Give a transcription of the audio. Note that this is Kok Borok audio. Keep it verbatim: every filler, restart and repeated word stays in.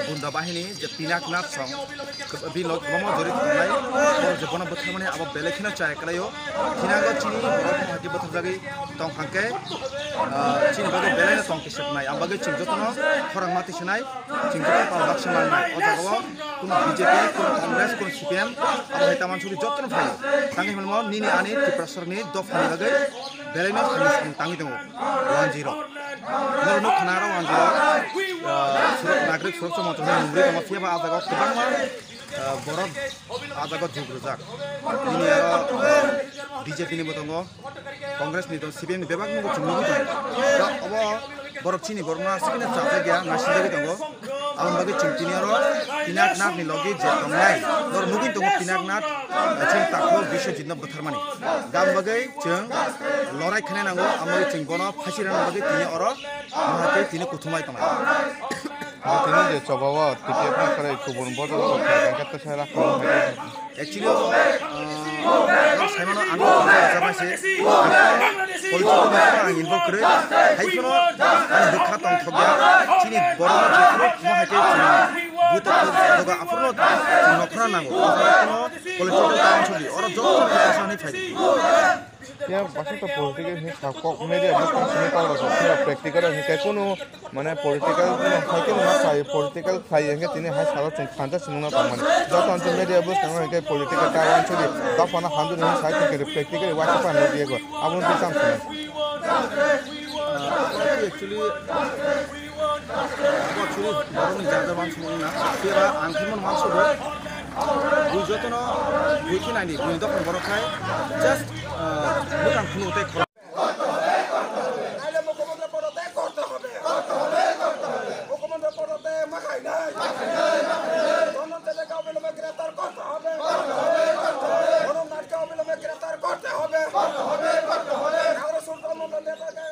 Gunda bahini je Pinaknath song, bini log bomo jori tongnai, borok je bono bwtharmani abo belai kheno chaya kwlaio. Thinango chini borok haki bwtharjagwi tong hwnkhe, ah, chini bagwi belaino tong kisipnai. Ang bagwi chwng jotono khorang mati sinai, chwng jotono pal baksa mangnai. O jagao kuno B J P, kuno Congress, kuno C P M, abo hai taman suri jotono phaio. Tangwi hwnmo nini ani Tiprasarni dophani bagwi belaino samung tangwi tongo. One zero. Norok nuk khna aro one zero, ah, surok nagrik surok chomon chomon nungri tongo, phiya ba ah jagao kwbangma, ah, borok ah jagao jug rwjak. Bini aro, ah, B J P ni bo tongo, Congress ni tongo, C P M ni bebak ni bo chwng nugwi tongo. Da obo borok chini borok no aswk no chajak ya, naising jagwi tongo. Aboni bagwi chwng tini oro Pinaknath ni logi je tongnai, norok nugwi tongo Pinaknath, ah, chini takhuk Biswajit no bwtharmani. Gam bagwi chwng lorai khainai nango, amo chwng bono phaisi rwna bagwi tini oro maha tei tini kuthumai tongo. Tini je choba o T P F no kwrwi kubun bodol o kha khe to sai rakha. Actually, ah, saimano ang rwchapmai se. Political no ang involve kwrwi. Hai phano ang bwkha tongthokya. Chini borok no jephru mo hai khe chini buta buta aphuru no chwng nokhorna nango. Political town choli, oro joto no kisa hinwi phai di. Ya, bwswk to political hinwi sa kok media bo tong sini tong rok khe practical hinwi khe kunu mane political no hai khe ma sai political sai hinwi khe tini hai salo chwng thanja sinung na tong mani. Joto ang media bo tong hinwi khe political town choli. Dophano hamjani hinwi sai khe practical wa khe pa nugwi go. Abo no bisam sinai. Actually, Abo actually borokni jaga wansukmung na, phiya ba ang khe mon wansukgo. Bui jotono bui khe naini, bui dophani borok khai just, ah, bwkang phunuk tei khorang. নাইলে মুখ্যমন্ত্রী পদত্যাগ করতে হবে। মুখ্যমন্ত্রী পদত্যাগ মাখাই নাই। ধনঞ্জয় দেবকে অবিলম্বে গ্রেফতার করতে হবে। অরুণ নাথকে অবিলম্বে গ্রেফতার করতে হবে। কারণ সুলতান মন্ডল নেতাকে